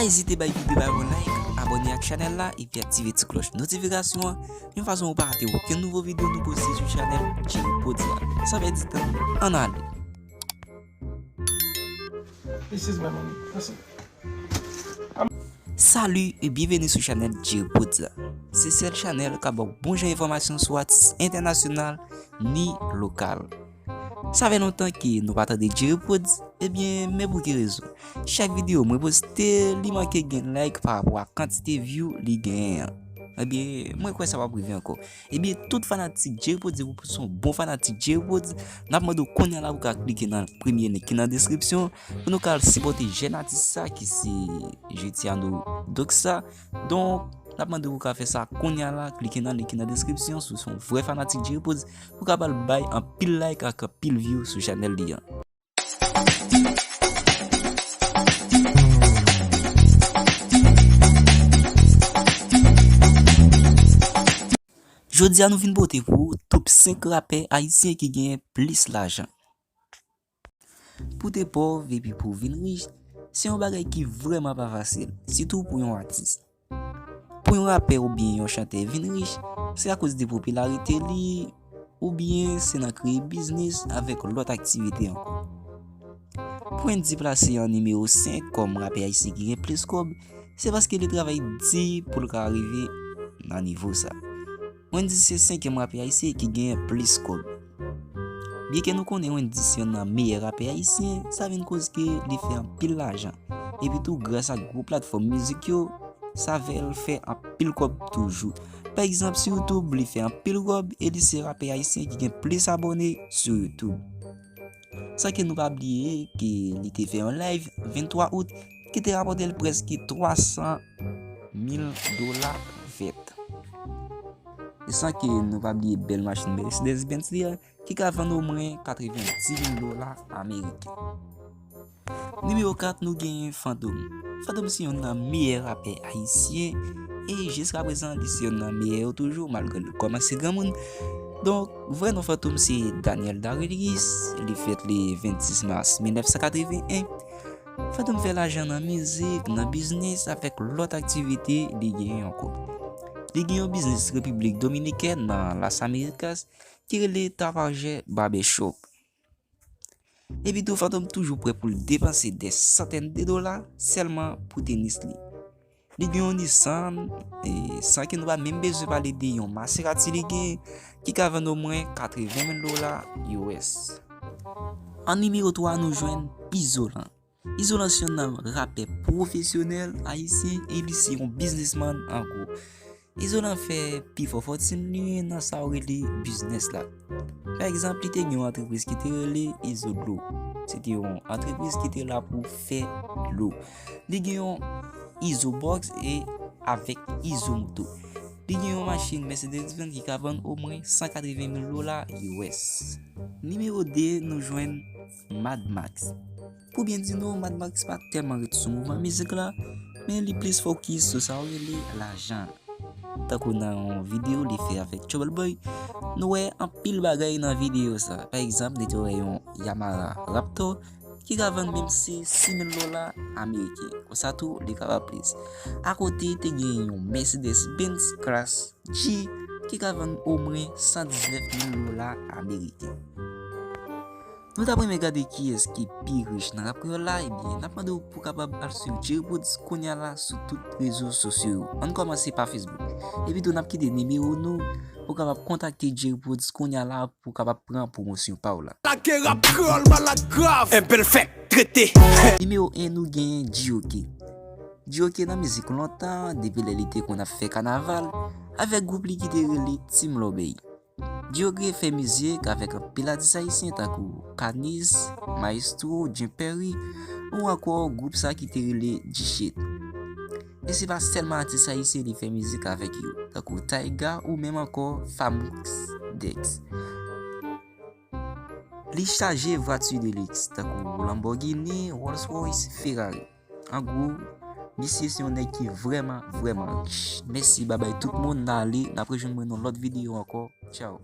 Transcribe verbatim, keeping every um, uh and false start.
Ezite bay videyo a yon like, abòne ak chanèl la epi aktive ti klòch notifikasyon an, yon fason ou pa rate okenn nouvo videyo nou poste sou chanèl Jerry Pods la. San pèdi tan, ann ale! This is my money. That's it. Salut et bienvenue sou chanèl Jerry Pods la. Se sèl chanèl k ap ba w bon jan enfòmasyon sou atis entènasyonal ni lokal. Sa fè lontan ke nou pa tande Jerry Pods, ebyen, men pou ki rezon. Chak videyo mwen poste, li manke gen like pa rapò a kantite view li genyen an. Ebyen, mwen kwè sa p ap rive ankò. Ebyen, tout fanatik Jerry Pods, depi w se yon bon fanatik Jerry Pods, n ap mande w kounye a la pou w ka klike nan premye link ki nan deskripsyon pou nou ka al sipòte jèn atis sa ki se Jetiano Doxa. Donk, n ap mande w pou w ka fè sa kounye a la, klike nan link ki nan deskripsyon si w se yon vrè fanatik Jerry Pods, pou w ka al bay anpil like ak anpil view sou chanèl li an. Jodi a nou vin pote pou ou top senk rapè ayisyen ki genyen plis lajan. Pou te pòv epi pou w vin rich, se yon bagay ki vrèman pa fasil, sitou pou yon atis. Pou yon rapè oubyen yon chantè vin rich, se akoz de popilarite li, oubyen se nan kreye biznis avèk lòt aktivite ankò. Pou Wendyy plase an nimewo senk kòm rapè ayisyen ki gen plis kòb, se paske li travay di pou l ka rive nan nivo sa. Wendyy se senkyèm rapè ayisyen ki genyen plis kòb. Byenke nou konnen Wendyy se yonn nan meyè rapè ayisyen, sa vin koz ke li fè anpil lajan. Epi tou, gras ak gwo platfòm mizik yo, sa fè l fè anpil kòb toujou. Pa egzanp, sou YouTube, li fè anpil kòb e li se rapè ayisyen ki gen plis abòne sou YouTube. San ke nou pa bliye ke li te fè yon live venntwa out ki te rapòte l prèske twa san mil dola vèt. E san ke nou pa bliye bèl machin Mercedes Benz li a, ki ka vann omwen katrevendis mil dola ameriken. Nimewo kat, nou genyen Fantom. Fantom se yonn nan meyè rapè ayisyen, e jiskaprezan, li se yonn nan meyè yo toujou, malgre li kòmanse granmoun. Donk, vrè non Fantom se Daniel Darius, li fèt le vennsis mas mil nèf san katreven en. Fantom fè lajan nan mizik, nan biznis, avèk lòt aktivite li genyen ankò. Li gen yon biznis Repiblik Dominikèn nan Las Americas ki rele Tapajè Barbershop. Epi tou, Fantom toujou prè pou l depanse dè santèn de dola sèlman pou tenis li. Li gen yon Nissan, e, san ke nou pa menm bezwen pale de yon Maserati li gen, ki ka vann omwen katreven mil dola U S. An nimewo twa, nou jwenn Izolan. Izolan se yonn nan rapè pwofesyonèl ayisyen e li se yon biznismann an gwo. Izolan fè pi fò fòtin li nan sa yo rele biznis la. Pa egzanp, li te gen yon antrepriz ki te rele Izo Dlo. Se te yon antrepriz ki te la pou fè dlo. Li gen yon Izo Box e avèk Izo Moto. Li gen yon machin Mercedes Benz ki ka vann omwen san katreven mil dola U S. Nimewo de, nou jwenn Mad Max. Pou byen di nou, Mad Max pa tèlman ret sou mouvman mizik la, men li plis fokis sou sa yo rele lajan. Tankou nan yon videyo li fè avèk Trouble Boy, nou wè anpil bagay nan videyo sa. Pa egzanp, nou te wè yon Yamaha Raptor ki ka vann menm si sis mil dola ameriken. Konsa tou, li ka ba plis. Akote, te gen yon Mercedes Benz Class G ki ka vann omwen san diznèf mil dola ameriken. Nou t ap renmen gade kiyès ki pi rich nan rap kreyòl la, ebyen, n ap mande w pou w kapab al swiv Jerry Pods kounye a la sou tout rezo sosyo yo. Ann kòmanse pa Facebook. Epi tou, n ap kite nimewo nou pou w kapab kontakte Jerry Pods kounye a la pou w kapab pran pwomosyon pa w la. Lage rap kreyòl, malak grav, enben l fèk trete. Nimewo en, nou genyen G O K. G O K nan mizik lontan, depi lè li te konn ap fè kanaval, avèk gwoup li ki te rele Team Lòbèy. G O K fè mizik avèk anpil atis ayisyen tankou Kanis, Maestro, Jean Perry, ou ankò gwoup sa ki te rele G-Shit. E se pa sèlman atis ayisyen li fè mizik avèk yo, tankou Tyga ou menm ankò Famex Dex. Li chaje vwati de lix, tankou Lamborghini, Rolls Royce, Ferrari. An gwo, misye se yon nèg ki vrèman, vrèman rich. Mèsi, babay tout moun, n ale, n ap rejwenn mwen nan lòt videyo ankò. Tchaw.